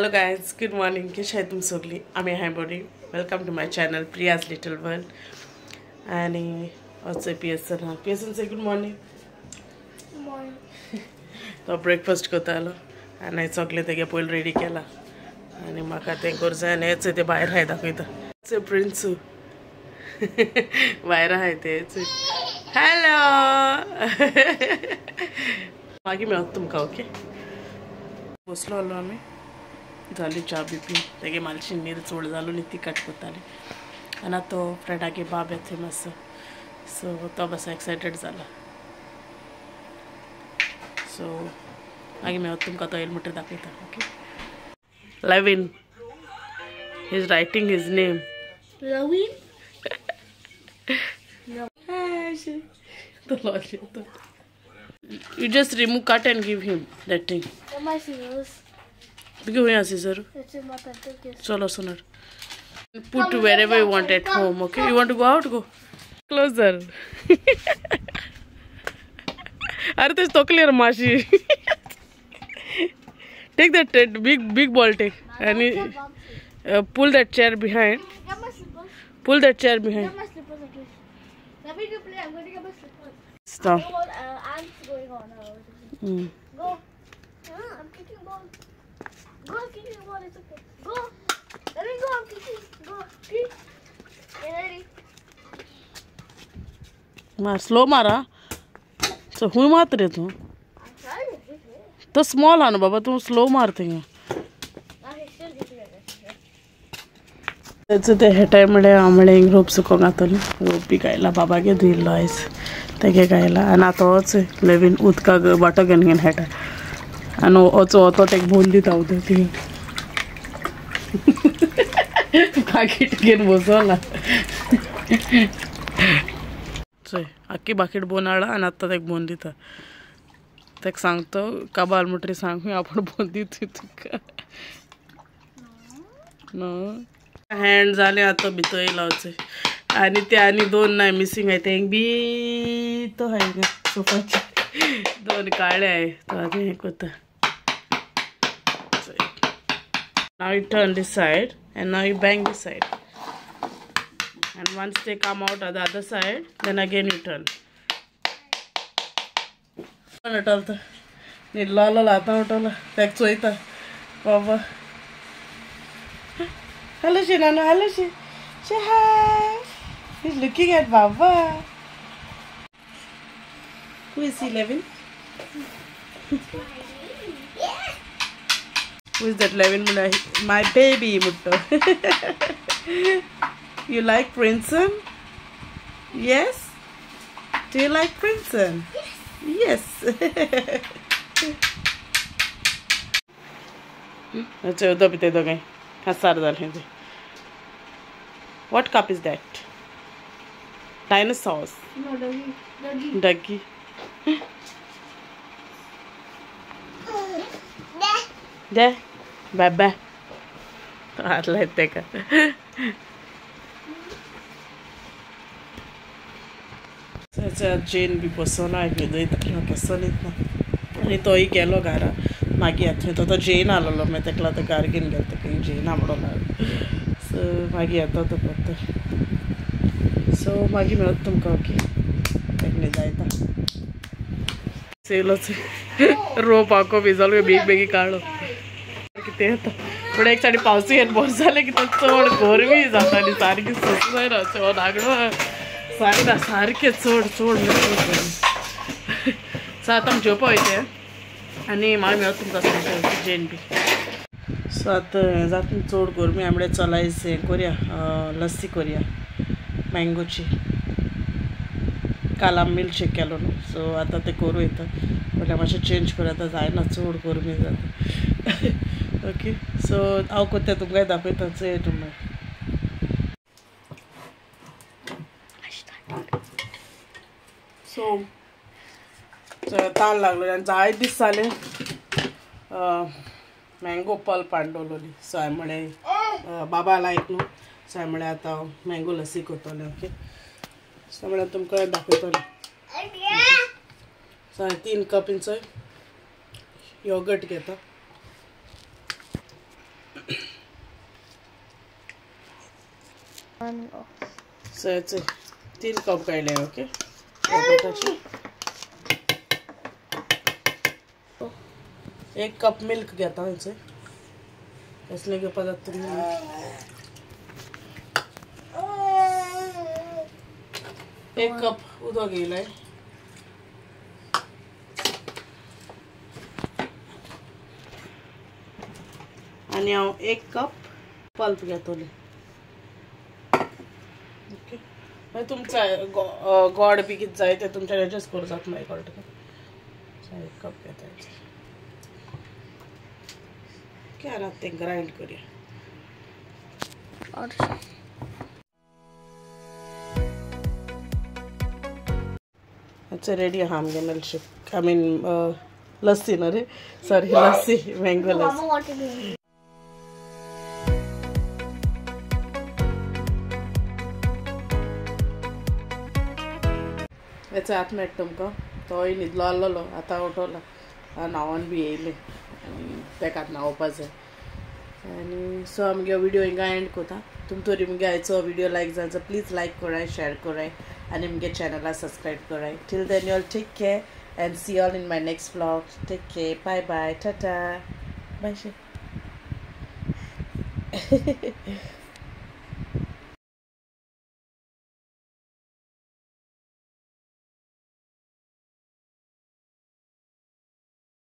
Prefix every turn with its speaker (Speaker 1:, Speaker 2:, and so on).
Speaker 1: Hello guys, good morning. कशे आहाय तुमी सगळीं? आमी आहाय बरी. Welcome to my channel Priya's little world. आनी वचय पियसन आहा. पियसन से गुड मॉर्निंग. तो ब्रेकफास्ट करतालो आनी सगळें तेगे पयलीं रेडी केला आनी म्हाका तें करूं जाय. आनी हेच ते भायर आहाय दाखयता. प्रिन्सू भायर आहाय तेच. हॅलो मागीर मेळत तुमकां. ओके, बसलो आसलो आमी, जाली च्या बी पी. तेगे मातशी नीर चड जालो न्ही ती कट करताली. आनी आतां तो फ्रेंडागे बाब येता मातसो, सो तो मातसो एक्सायटेड जाला. सो मागीर मेळत तुमकां तो येयल म्हणटकीर दाखयता. Okay, Levin he is writing his name.
Speaker 2: Levin.
Speaker 1: You just remove, cut and give him that thing.
Speaker 2: My scissors.
Speaker 1: Give him a scissor.
Speaker 2: It's in my pencil case.
Speaker 1: Chalo sonar. Put wherever you want at home, okay? You want to go out? Go. Closer. Arre te tokli mashi. Take that big ball, take. And pull that chair behind.
Speaker 2: Get my slippers.
Speaker 1: Pull that chair behind.
Speaker 2: Get my slippers at least. Let me play. I'm going to get my slippers.
Speaker 1: Stop.
Speaker 2: Ants going on. Go. I'm kicking ball. Go, I'm kicking ball. It's okay. Go. Let me go. I'm kicking. Go. Kick. Get ready.
Speaker 1: Maar slow mara. So who मारते रे तू? तो small आनो बाबा, तुम slow मारते हैं. ते हेटाय म्हळ्यार आमळे रोप सुकोंक घातलो. रोप बी गायला बाबागे धुयल्लो आयज तेगे गायला. आनी आतां वच लेवीन उदकाक वाटो घेवन घेवन हेटा. आनी वचो वतो तेका भोवन दिता उदक ती बाकीट घेवन बसोला. चोय आख्खी बाकीट भोवन हाडला आनी आतां तेका भोवन दिता. तेका सांगतो काबाल म्हणटरी सांग आपूण भोवन दिता तुका. न्हू हँड जालें आतां भितर येयला वचय. आनी ते आनी दोन नाय मिसींग आहाय. ते बी तो आहाय सोफाचे दोन काळे आहाय. तो आतां हें करता. Now you turn this side and now you bang this side. And once they come out on the other side, then again you turn. न्हिदलो आतां उठलो तेका चोयता बाबा. Hello Shinano, hello Shi. Say hi. He's looking at Baba. Who is he, Levin? Who is that, Levin? My baby, Mutto. You like Princeton? Yes? Do you like Princeton? Yes. Yes. What cup is that? Dinosaurs.
Speaker 2: No, doggy. Doggy.
Speaker 1: Doggy. There. Bye bye. हात लायते का? Jain बी बसोन न्हिदयतालो, केसो न्हिदना. आनी तोय गेलो घरा. मागीर येता थंय तो जेन आसलेलो. मागीर तेका आतां घरा घेवन गेलो तेका जेन म्हणून. सो मागीर येता तो परतो. सो मागीर मेळत तुमकां. ओके, तेका न्हिदायता. चेयलोच रोप आखो भिजलो, बेगीन बेगीन काडलो कितें येता. पूण एक सायडी पावसूय येवन बस जालें की तो चड गरमी जाता आनी सारकी सोंसूं जायना. हो नागडो सारकें सारकें चड चड चड. सो आतां आमी जेवपा वयता आनी मागीर मेळत तुमकां सांगता जेन बी. सो आतां जाता चड गरमी आमळे चलायस हें करया, लस्सी करया मँगोची. काल आमी मिल्कशेक केलो न्हू, सो आतां तें करूं येता. म्हटल्यार मातशें चेंज करूं, आतां जायना चड गरमी जाता. ओके, सो हांव करता तुमकां दाखयता. चोया तुमी. सो तान लागलो आनी जाय दीस जाले मँगो पल्प हाडलोली. सो हांवें म्हळें बाबा लायक न्हू, सो हांवें म्हळें आतां मँगो लस्सी करतलें. ओके, सो म्हळ्यार तुमकां दाखयतलें. सो हांवें 3 कप इंचो योगर्ट घेता. सो याचे 3 कप काडले. ओके, 1 कप मिल्क घेता हेचे. कसले घेवपा जाता तुमी? 1 कप उदक घेयलाय. आनी हांव 1 कप पल्प घेतले. ओके, मागीर तुमचा गोड बी कितें जाय ते तुमच्या एडजस्ट करूं जाता मागीर कळटा. 1 कप घेता. ओके, आनी आतां तें ग्रायंड करूया. अच्छा, रेडी आहा आमगे मिल्कशेक, I mean lassi न्हू रे, सॉरी लस्सी, मँगो लस्सी. हेचो हात मेळटा तुमकां. तोय न्हिदलो आहलोलो, आतां उठवलो, न्हांवन बी येयलें आनी तेका आतां न्हांवपा जाय. आनी सो आमगे व्हिडियो हिंगा एंड करता. तुमकां तरी मुगे आयचो व्हिडियो लायक जाल्यार प्लीज लायक कराय, शेअर कराय आनी मुगे चॅनला सबस्क्रायब कराय. Till then you all take care and see all in my next vlog. Take care, bye bye, tata, bye.